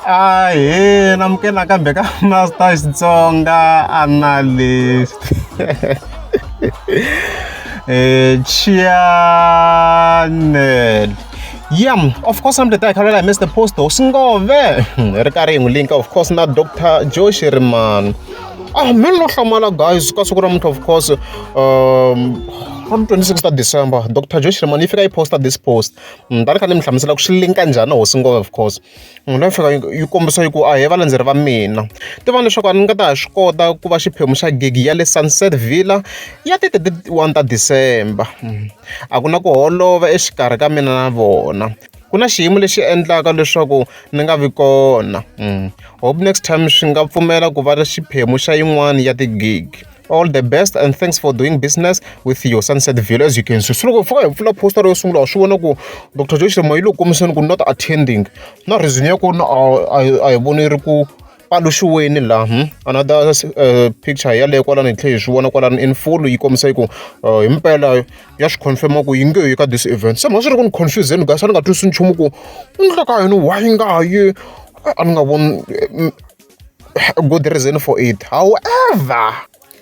Ahee namukela nakambe ka Master Xitsonga Analyst channel. Yeah, of course I'm the guy hi Mr. Post Ngove hi ri karhi hi n'wi linka of course na Dr. Joe Shirimani. Ah, mina no hlamala guys ka siku ra namuntlha of course from 26 ta December Dr. Joe Shirimani yi fika yi posta this post. Ni ta ri kha ni mi hlamusela ku swi linka njhani na hosi Ngove of course. Munhu fika yi kombisa yi ku ahee valandzeri va mina tiva leswaku a ni nga ta ha swi kota ku va xiphemu xa gigi ya le Sunset Villa ya ti 31 ta December a ku na ku holova exikarhi ka mina na vona ku na xiyimo lexi endlaka leswaku ni nga vi kona hope next time swi nga pfumela ku va xiphemu xa yin'wani ya tigigi. All the best and thanks for doing business with your Sunset Villa as you can see. So loko hi fika hi pfula poster yo sungula wa swi vona ku Dr. Joe Shirimani yi le ku kombiseni ku not attending na reason ya kona a hi voni yi ri ku paluxiweni laha another picture yaleyo kwalano hi tlhela hi swi vona kwalano in full yi kombisa yi ku himpela ya swi confirm ku yi nge yi ka this event se mhaka swi ri ku ni confuse-ni guys a ni nga twisisi nchumu ku endleka yini why yi nga yi a ni nga voni good reason for it however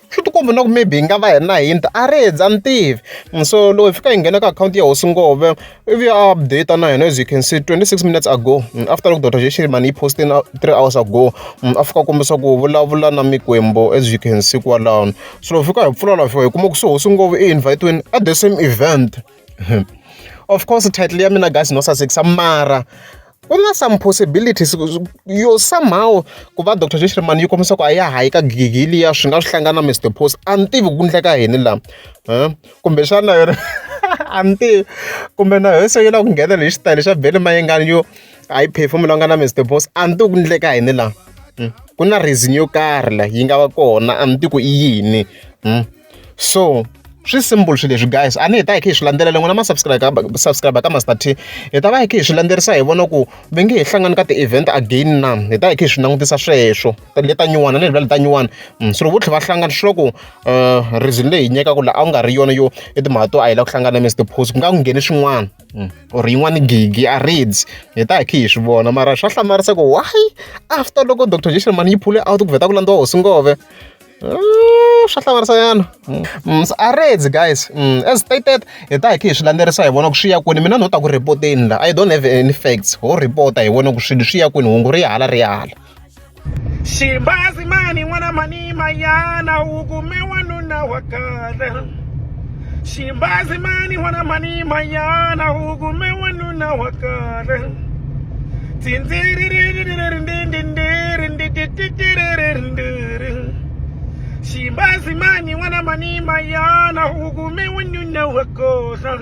swi tikomba na ku maybe yi nga va hi na hint a ri hundza ni tivi so loko hi fika hi nghena ka akhawunti ya hosi ngove ivi ya update na yena as you can see 26 minutes ago after loko Dr. Shirimani yi postini 3 hours ago a fika kombisa ku vulavula na mikwembu as you can see kwalano so loko fika hi pfula laha fika hi kuma ku se hosi ngove i invite-wini at the same event of course title ya mina guys no sasekisa mara ku na some possibilities yo somehow ku va Dr. Joe Shirimani yi kombisa ku a ya ha yi ka gigi liya swi nga swi hlangana Mr Post a ni tivi ku endleka yini laha kumbexana yona a ni tivi kumbe na yona se yi lava ku nghena hi xitayele xa Benny Mayengani yo a yi phefomulanga na Mr Post a ni tivi ku endleka yini laha ku na reason yo karhi la yi nga va kona a ni tivi ku i yini so swi simple swilo leswi guys a ni hi ta hi kha hi swi landzelela n'wina ma subscribe subscribe ka Master T hi ta va hi kha hi swi landzelerisa hi vona ku va nge he hlangani ka ti-event again na hi ta hi kha hi swi langutisa sweswo leta nyuwana ni hi leta nyuwana so loko vo tlhela va hlangana swi ku reason leyi hi nyikaka la a ku nga ri yona yo i timhaka to a hi lava ku hlangana na Mr Post ku nga ku ngheni swin'wana or yin'wana gigi a reads hi ta hi kha hi swi vona mara swa hlamarisa ku why after loko Dr. Joe Shirimani yi pull out ku vheta ku landziwa hosi ngove swa hlamarisanyana a reads guys as stated hi ta hi kha hi swi landzelerisa hi vona ku swi ya kwini mina no ta ku report-eni la I don't have any facts ho report-a hi vona ku swilo swi ya kwini hungu ri ya hala ri ya hala Ximbazi mani n'wana mani mayana u kume wanuna wa kahle Ximbazi mani n'wana mani mayana u kume wanuna wa kahle Ximbazi mani n'wana mani mayana u kume wanuna wa kona.